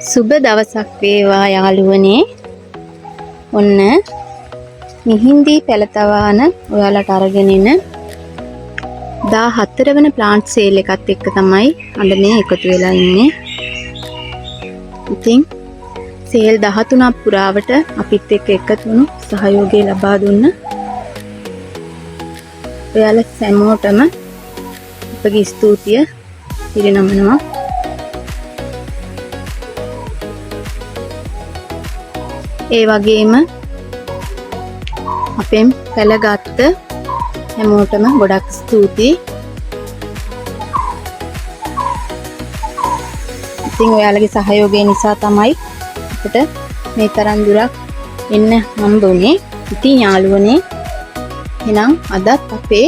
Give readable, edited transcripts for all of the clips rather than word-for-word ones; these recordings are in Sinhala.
සුබ දවසක් වේවා යාළුවනේ. ඔන්න මිහින්දී පැලතවාන ඔයාලට අරගෙන එන 14 වන ප්ලාන්ට් සේල් එකත් එක්ක තමයි අද මේ එකතු වෙලා ඉන්නේ. ඉතින් සේල් 13ක් පුරාවට අපිත් එක්ක එකතු වුණු සහයෝගය ලබා දුන්න ඔයාලා හැමෝටම අපගේ ස්තුතිය පිරිනමනවා. ඒ වගේම අපෙන් පැලගත්ත හැමෝටම ගොඩක් ස්තුතියි. ඉතින් ඔයාලගේ සහයෝගය නිසා තමයි අපිට මේ තරම් දුරක් එන්න හම්බුනේ. ඉතින් යාළුවනේ, එහෙනම් අදත් අපේ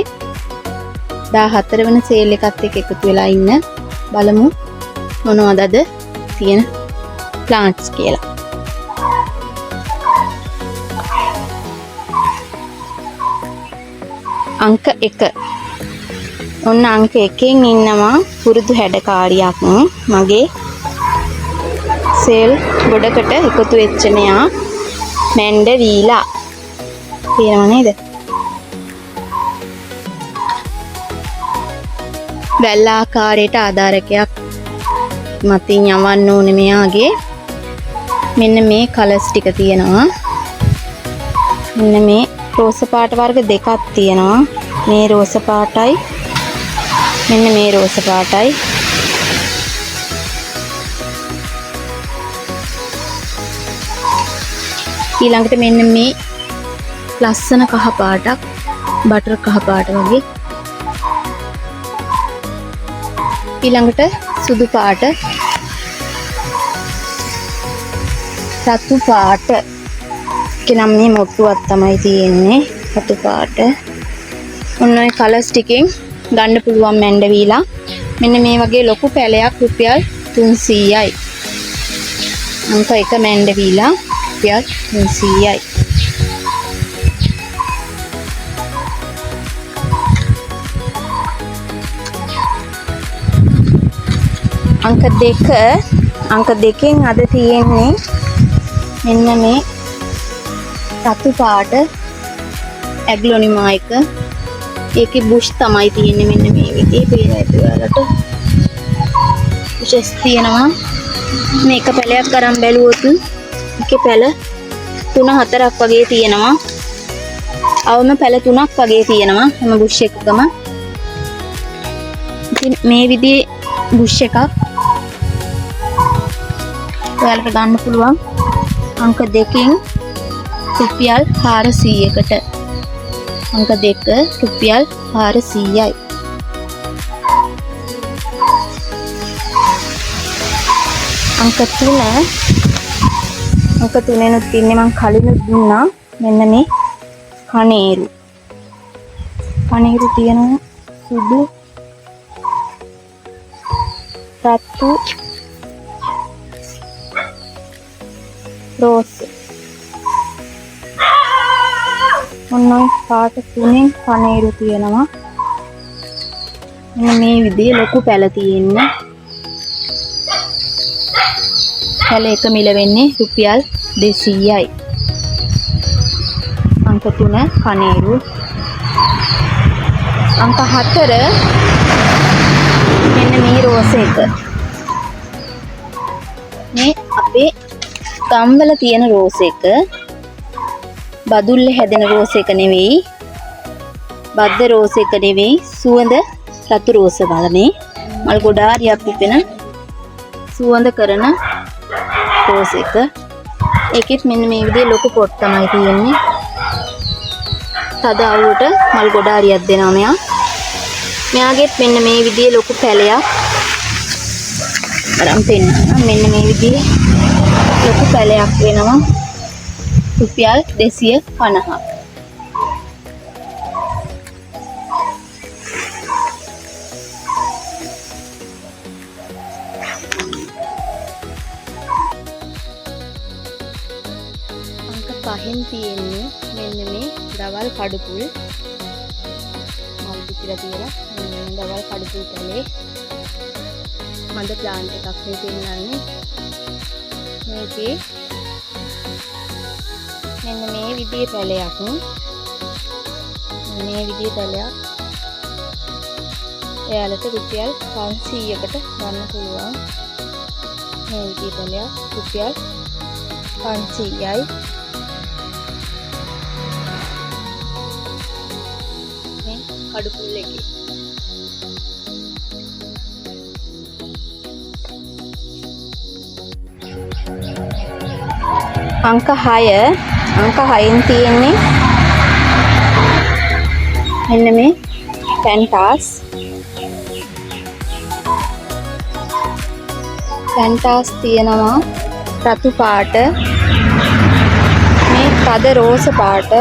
14 වන සේල් එකත් එක්ක එකතු වෙලා ඉන්න බලමු මොනවද අද තියෙන ප්ලාන්ට්ස් කියලා. අංක 1. ඔන්න අංක 1 ඉන්නවා පුරුදු හැඩකාරියක් මගේ සේල් ගොඩකට එකතු වෙච්ච මෙයා මැන්ඩවීලා. පේනව නේද? වැල් ආකාරයට ආධාරකයක් මතින් යවන්න ඕනේ මෙයාගේ. මෙන්න මේ කලර්ස් ටික තියෙනවා. මෙන්න මේ රෝස පාට වර්ග දෙකක් තියෙනවා. මේ රෝස පාටයි මෙන්න මේ රෝස පාටයි. ඊළඟට මෙන්න මේ ලස්සන කහ පාටක්, බටර් කහ පාට වගේ. ඊළඟට සුදු පාට, රතු පාට. ඒකේ නම් මේ මොට්ටුවක් තමයි තියෙන්නේ, රතු පාට. ඔන්න ඔය කලර්ස් ටිකෙන් ගන්න පුළුවන් මැන්ඩවීලා. මෙන්න මේ වගේ ලොකු පැලයක් රුපියල් 300යි. අංක 1 මැන්ඩවීලා රුපියල් 300යි. අංක 2, අංක දෙකෙන් අද තියෙන්නේ මෙන්න මේ රතු පාට ඇග්ලොනිමා එක. ඒකේ බුෂ් තමයි තියෙන්නේ මෙන්න මේ විදිහේ පේන ඇති ඔයාලට. බුෂස් තියෙනවා. මේක පැලයක් අරන් බැලුවොත් ඒකේ පැල 3-4ක් වගේ තියෙනවා. අවම පැල 3ක් වගේ තියෙනවා හැම බුෂ් එකකම. ඉතින් මේ විදිහේ බුෂ් එකක් ඔයාලට ගන්න පුළුවන් අංක 2 රුපියල් 400කට. අංක 2 රුපියල් 400යි. අංක 3, අංක තුනෙනුත් ඉන්නේ මං කලිනුත් දුන්නා මෙන්න මේ කණේරු. කණේරු තියෙනවා සුදු, රතු, රෝස්. ඔන්න ඔය පාට තුනෙන් කණේරු තියෙනවා. මෙන්න මේ විදිහේ ලොකු පැල තියෙන්නේ. පැල එක මිල වෙන්නේ රුපියල් 200යි. අංක 3 කණේරු. අංක 4 මෙන්න මේ රෝස එක. මේ අපේ ගම්වල තියෙන රෝස එක. බදුල්ල හැදෙන රෝස එක නෙවෙයි, බද්ද රෝස එක නෙවෙයි, සුවඳ රතු රෝස මල. මේ මල් ගොඩාරියක් පිපෙන සුවඳ කරන රෝස එක. ඒකෙත් මෙන්න මේ විදිහේ ලොකු පොට් තමයි තියෙන්නේ. තද අවුවට මල් ගොඩාරියක් දෙනවා මෙයා. මෙයාගෙත් මෙන්න මේ විදිහේ ලොකු පැලයක් අරන් පෙන්නනවා. මෙන්න මේ විදිහේ ලොකු පැලයක් වෙනවා රුපියල් 250ක්. අංක 5න් තියෙන්නේ මෙන්න මේ දවල් කඩුපුල් මල් පිපිලා තියෙන මෙන්න මේ දවල් කඩුපුල් පැලේ මඳ ප්ලාන්ට් එකක් මේ පෙන්නන්නේ. මේකේ මෙන්න මේ විදිහේ පැලයක්. මේ විදිහේ පැලයක් ඔයාලට රුපියල් 500කට ගන්න පුළුවන්. මේ විදිහේ පැලයක් රුපියල් 500යි. මේ කඩුපුල් එකේ අංක 6. අංක 6න් තියෙන්නේ මෙන්න මේ පැන්ටාස්. පැන්ටාස් තියෙනවා රතු පාට, මේ තද රෝස පාට,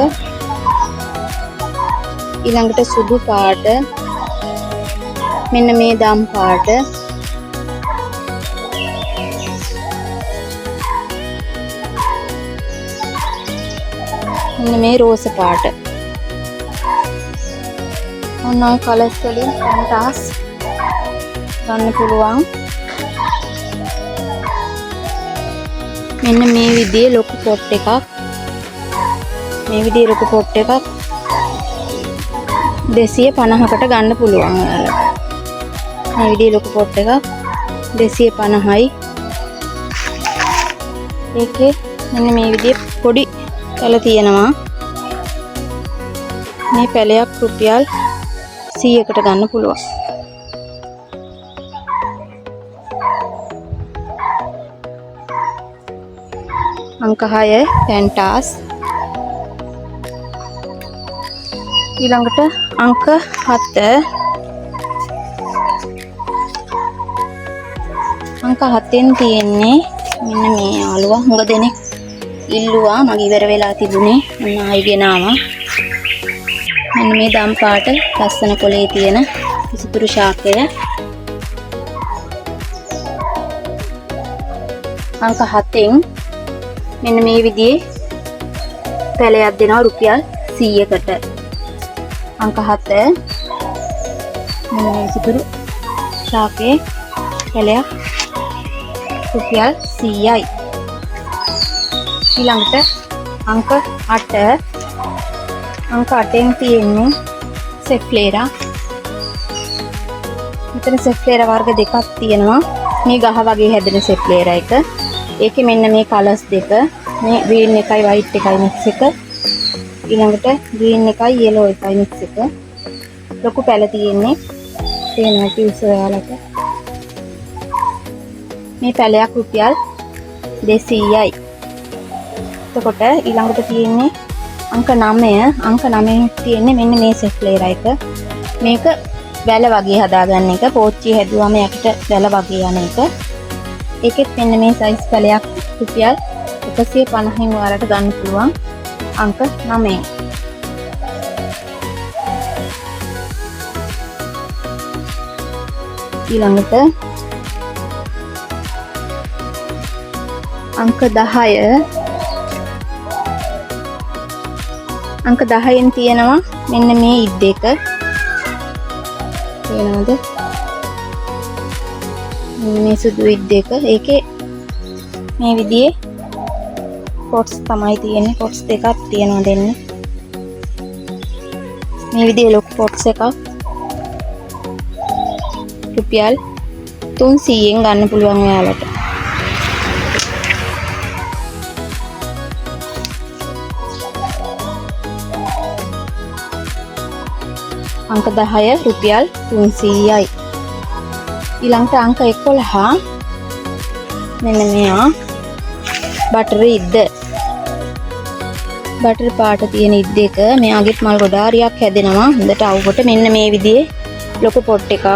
ඊළඟට සුදු පාට, මෙන්න මේ දම් පාට. මෙන්න මේ රෝස පාට. ඔන්න ඔය කලර්ස් වලින් පැන්ටාස් ගන්න පුළුවන්. මෙන්න මේ විදිහේ ලොකු පොට් එකක්. මේ විදිහේ ලොකු පොට් එකක් 250කට ගන්න පුළුවන් ඔයාලට. මේ විදිහේ ලොකු පොට් එකක් 250යි. ඒකේ මෙන්න මේ විදිහේ පොඩි පැල තියෙනවා. මේ පැලයක් රුපියල් 100කට ගන්න පුළුවන්. අංක 6 පැන්ටාස්. ඊළඟට අංක 7. අංක 7න් තියෙන්නේ මෙන්න මේ යාළුවා. හුඟ දෙනෙක් ඉල්ලුවා, මගේ ඉවර වෙලා තිබුණේ. ඔන්න ආයි ගෙනාවා. මෙන්න මේ දම් පාට ලස්සන කොලේ තියෙන විසිතුරු ශාකය. අංක 7න් මෙන්න මේ විදිහේ පැලයක් දෙනවා රුපියල් 100කට. අංක 7 මෙන්න මේ විසිතුරු ශාකයේ පැලයක් රුපියල් 100යි. ඊළඟට අංක 8. අංක 8න් තියෙන්නේ සෙෆ්ලේරා. මෙතන සෙෆ්ලේරා වර්ග දෙකක් තියෙනවා. මේ ගහ වගේ හැදෙන සෙෆ්ලේරා එක. ඒකේ මෙන්න මේ කලර්ස් දෙක, මේ ග්‍රීන් එකයි වයිට් එකයි මික්ස් එක. ඊළඟට ග්‍රීන් එකයි යෙලෝ එකයි මික්ස් එක. ලොකු පැල තියෙන්නේ. පේනවා කිව්ස ඔයාලට. මේ පැලයක් රුපියල් 200යි. එතකොට ඊළඟට තියෙන්නේ අංක 9. අංක 9 තියෙන්නේ මෙන්න මේ සෙෆ්ලේරා එක. මේක වැල වගේ හදාගන්න එක. පෝච්චිය හැදුවම යටට වැල වගේ යන එක. ඒකෙත් මෙන්න මේ සයිස් පැලයක් රුපියල් 150න් ඔයාලට ගන්න පුළුවන් අංක 9. ඊළඟට අංක 10. අංක 10න් තියෙනවා මෙන්න මේ ඉද්ද එක. පේනවද? මෙන්න මේ සුදු ඉද්ද එක. ඒකේ මේ විදිහේ පොට්ස් තමයි තියෙන්නේ. පොට්ස් දෙකක් තියෙනවා දෙන්න. මේ විදිහේ ලොකු පොට්ස් එකක් රුපියල් 300න් ගන්න පුළුවන් ඔයාලට. අංක 10 රුපියල් 300යි. ඊළඟට අංක 11 මෙන්න මෙයා බටර් ඉද්ද. බටර් පාට තියෙන ඉද්ද එක. මෙයාගෙත් මල් ගොඩාරියක් හැදෙනවා හොඳට අවුවට. මෙන්න මේ විදිහේ ලොකු පොට් එකක්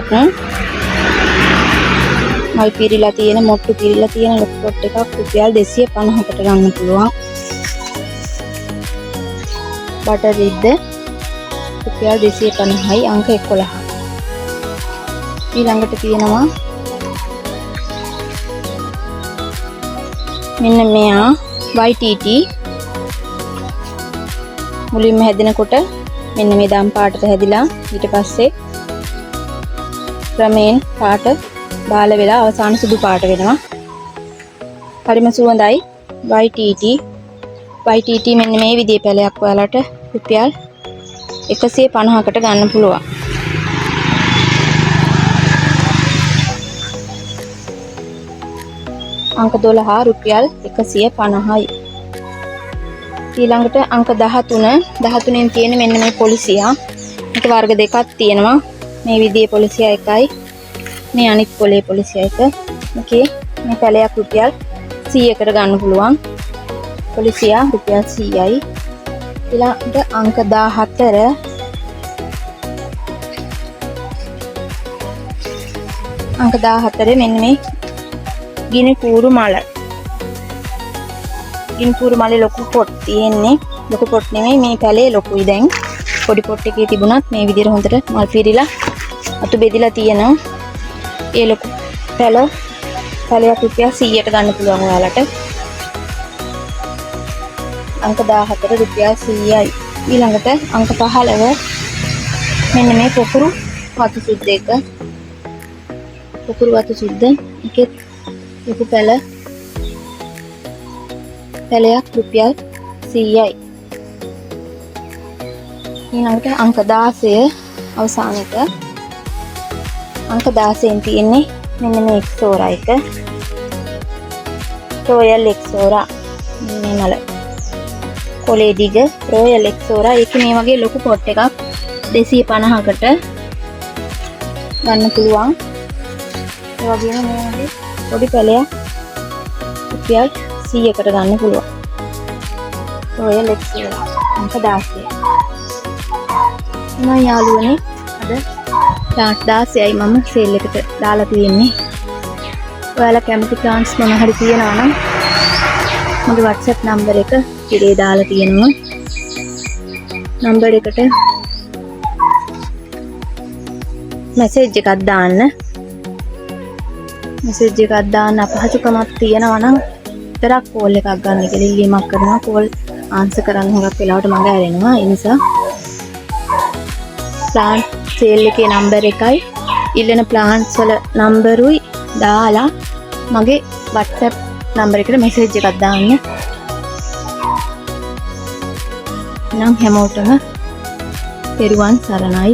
මල් පිරීලා තියෙන, මොට්ටු පිරීලා තියෙන ලොකු පොට් එකක් රුපියල් 250කට ගන්න පුළුවන්. බටර් ඉද්ද රුපියල් 250යි අංක 11. ඊළඟට තියෙනවා මෙන්න මෙයා YTT. මුලින්ම හැදෙනකොට මෙන්න මේ දම් පාටට හැදිලා ඊට පස්සේ ක්‍රමයෙන් පාට බාල වෙලා අවසාන සුදු පාට වෙනවා. හරිම සුවඳයි. YTT YTT මෙන්න මේ විදිහේ පැලයක් ඔයාලට රුපියල් 150කට ගන්න පුළුවන්. අංක 12 රුපියල් 150යි. ඊළඟට අංක 13 13න් තියෙන මෙන්න මේ පොලිසියා. මේක වර්ග දෙකක් තියෙනවා. මේ විදිහේ පොලිසියා එකයි මේ අනිත් පොලේ පොලිසියා එක. මේකේ මේ පැලයක් රුපියල් 100කට ගන්න පුළුවන්. පොලිසියා රුපියල් 100යි. ඊළඟට අංක 14 අංක 14 මෙන්න මේ ගිනි කූරු මල. ගිනි කූරු මලේ ලොකු පොට් තියෙන්නේ. ලොකු පොට් නෙමෙයි මේ පැලේ ලොකුයි දැන්. පොඩි පොට් එකේ තිබුණත් මේ විදිහට හොඳට මල් පිරීලා අතු බෙදිලා තියෙනවා. ඒ ලොකු පැලයක් රුපියල් 100ට ගන්න පුළුවන් ඔයාලට. අංක 14 රුපියල් 100යි. ඊළඟට අංක 15 මෙන්න මේ පොකුරු වතු සුද්ද එක. පොකුරු වතු සුද්ද එකෙත් ලොකු පැලයක් රුපියල් 100යි. ඊළඟට අංක 16 අවසානට අංක 16න් තියෙන්නේ මෙන්න මේ එක්සෝරා එක. රොයල් එක්සෝරා මේ මල කොලේ දිග රොයල් එක්සෝරා. ඒකේ මේ වගේ ලොකු පොට් එකක් 250කට ගන්න පුළුවන්. ඒ වගේම මේ වගේ පොඩි පැලයක් රුපියල් 100කට ගන්න පුළුවන්. රොයල් එක්සෝරා අංක 16. මම යාළුවනේ අද ප්ලාන්ට් 16යි මම සේල් එකට දාලා තියෙන්නේ. ඔයාලා කැමති ප්ලාන්ට්ස් මොන හරි තියෙනවා නම් මගේ WhatsApp number එක තිරේ දාලා තියෙනවා. නම්බර් එකට මැසේජ් එකක් දාන්න. මැසේජ් එකක් දාන්න අපහසුකමක් තියෙනවා නම් විතරක් කෝල් එකක් ගන්න කියලා ඉල්ලීමක් කරනවා. කෝල් ආන්සර් කරන්න හුඟක් වෙලාවට මඟ ඇරෙනවා. ඒ නිසා ප්ලාන්ට් සේල් එකේ නම්බර් එකයි ඉල්ලන ප්ලාන්ට්ස් වල නම්බරුයි දාලා මගේ WhatsApp number එකට මැසේජ් එකක් දාන්න. නම් හැමෝටම තෙරුවන් සරණයි.